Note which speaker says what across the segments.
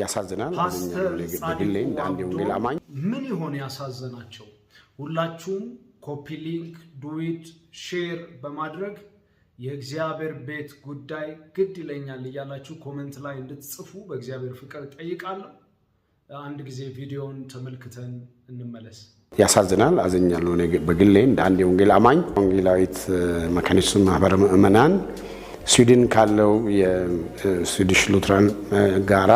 Speaker 1: ያሳዝናል።
Speaker 2: ፓስተር
Speaker 1: በግሌ
Speaker 2: ጻድቁ
Speaker 1: እንደ አንድ
Speaker 2: አብዶ
Speaker 1: የወንጌል አማኝ
Speaker 2: ምን ይሆን ያሳዘናቸው? ሁላችሁም copy link፣ duet፣ share በማድረግ የእግዚአብሔር ቤት ጉዳይ ግድ ይለኛል እያላችሁ comment ላይ እንድትጽፉ በእግዚአብሔር ፍቅር እጠይቃለሁ። አንድ ጊዜ ቪዲዮውን ተመልክተን እንመለስ።
Speaker 1: ያሳዝናል። አዝኛለሁ። እኔ በግሌ እንደ አንድ የወንጌል አማኝ ወንጌላዊት መካነ ኢየሱስ ማህበረ ምዕመናን ስዊድን ካለው የ Swedish Lutheran ጋራ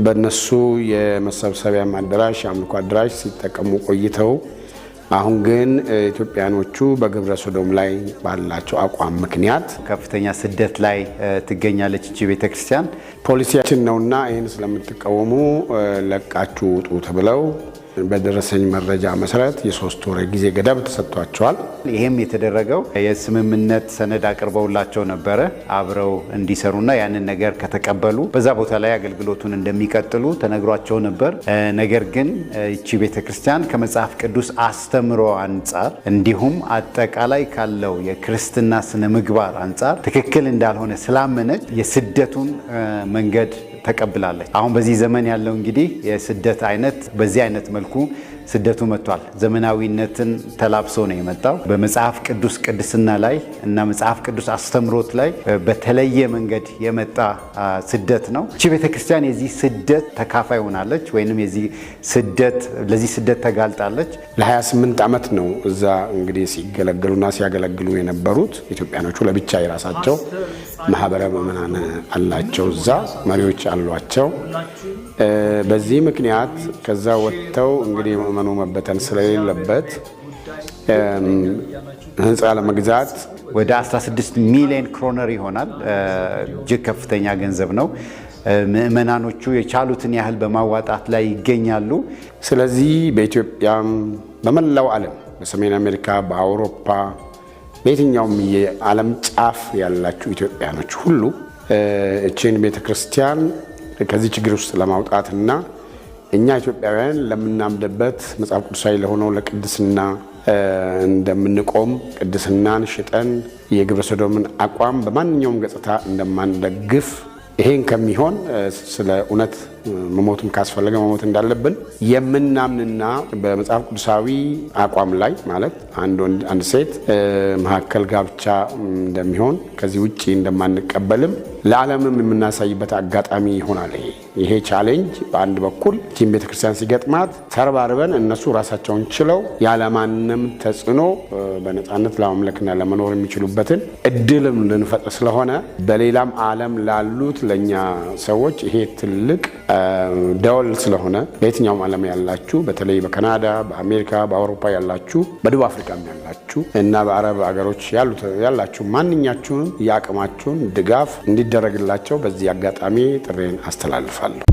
Speaker 1: በእነሱ የመሰብሰቢያ አዳራሽ፣ የአምልኮ አዳራሽ ሲጠቀሙ ቆይተው አሁን ግን ኢትዮጵያኖቹ በግብረ ሰዶም ላይ ባላቸው አቋም ምክንያት
Speaker 3: ከፍተኛ ስደት ላይ ትገኛለች እቺ ቤተክርስቲያን።
Speaker 1: ፖሊሲያችን ነውና ይህን ስለምትቃወሙ ለቃችሁ ውጡ ተብለው በደረሰኝ መረጃ መሰረት የ3 ወር ጊዜ ገደብ ተሰጥቷቸዋል።
Speaker 3: ይሄም የተደረገው የስምምነት ሰነድ አቅርበውላቸው ነበረ፣ አብረው እንዲሰሩና ያንን ነገር ከተቀበሉ በዛ ቦታ ላይ አገልግሎቱን እንደሚቀጥሉ ተነግሯቸው ነበር። ነገር ግን ይቺ ቤተክርስቲያን ከመጽሐፍ ቅዱስ አስተምሮ አንጻር እንዲሁም አጠቃላይ ካለው የክርስትና ስነ ምግባር አንጻር ትክክል እንዳልሆነ ስላመነች የስደቱን መንገድ ተቀብላለች። አሁን በዚህ ዘመን ያለው እንግዲህ የስደት አይነት በዚህ አይነት መልኩ ስደቱ መጥቷል። ዘመናዊነትን ተላብሶ ነው የመጣው። በመጽሐፍ ቅዱስ ቅድስና ላይ እና መጽሐፍ ቅዱስ አስተምሮት ላይ በተለየ መንገድ የመጣ ስደት ነው። እቺ ቤተክርስቲያን የዚህ ስደት ተካፋይ ሆናለች፣ ወይንም የዚህ ስደት ለዚህ ስደት ተጋልጣለች።
Speaker 1: ለ28 ዓመት ነው እዛ እንግዲህ ሲገለገሉና ሲያገለግሉ የነበሩት። ኢትዮጵያኖቹ ለብቻ የራሳቸው ማህበረ ምዕመናን አላቸው፣ እዛ መሪዎች አሏቸው። በዚህ ምክንያት ከዛ ወጥተው እንግዲህ ምዕመኑ መበተን ስለሌለበት ህንፃ ለመግዛት
Speaker 3: ወደ 16 ሚሊዮን ክሮነር ይሆናል። እጅግ ከፍተኛ ገንዘብ ነው። ምዕመናኖቹ የቻሉትን ያህል በማዋጣት ላይ ይገኛሉ።
Speaker 1: ስለዚህ በኢትዮጵያም በመላው ዓለም፣ በሰሜን አሜሪካ፣ በአውሮፓ፣ በየትኛውም የዓለም ጫፍ ያላችሁ ኢትዮጵያኖች ሁሉ እቺን ቤተ ክርስቲያን ከዚህ ችግር ውስጥ ለማውጣትና እኛ ኢትዮጵያውያን ለምናምንበት፣ መጽሐፍ ቅዱሳዊ ለሆነው ለቅድስና እንደምንቆም፣ ቅድስናን ሽጠን የግብረ ሰዶምን አቋም በማንኛውም ገጽታ እንደማንደግፍ፣ ይሄን ከሚሆን ስለ እውነት መሞትም ካስፈለገ መሞት እንዳለብን የምናምንና በመጽሐፍ ቅዱሳዊ አቋም ላይ፣ ማለት አንድ ወንድ አንድ ሴት መካከል ጋብቻ እንደሚሆን፣ ከዚህ ውጭ እንደማንቀበልም ለዓለምም የምናሳይበት አጋጣሚ ይሆናል። ይሄ challenge በአንድ በኩል ቲም ቤተክርስቲያን ሲገጥማት ተረባርበን እነሱ ራሳቸውን ችለው ያለማንም ተጽዕኖ በነፃነት ለማምለክና ለመኖር የሚችሉበትን እድልም ልንፈጥር ስለሆነ በሌላም ዓለም ላሉት ለእኛ ሰዎች ይሄ ትልቅ ደወል ስለሆነ በየትኛውም ዓለም ያላችሁ፣ በተለይ በካናዳ፣ በአሜሪካ፣ በአውሮፓ ያላችሁ፣ በደቡብ አፍሪካም ያላችሁ እና በአረብ ሀገሮች ያላችሁ ማንኛችሁንም የአቅማችሁን ድጋፍ እንዲደረግላቸው በዚህ አጋጣሚ ጥሪዬን አስተላልፋለሁ።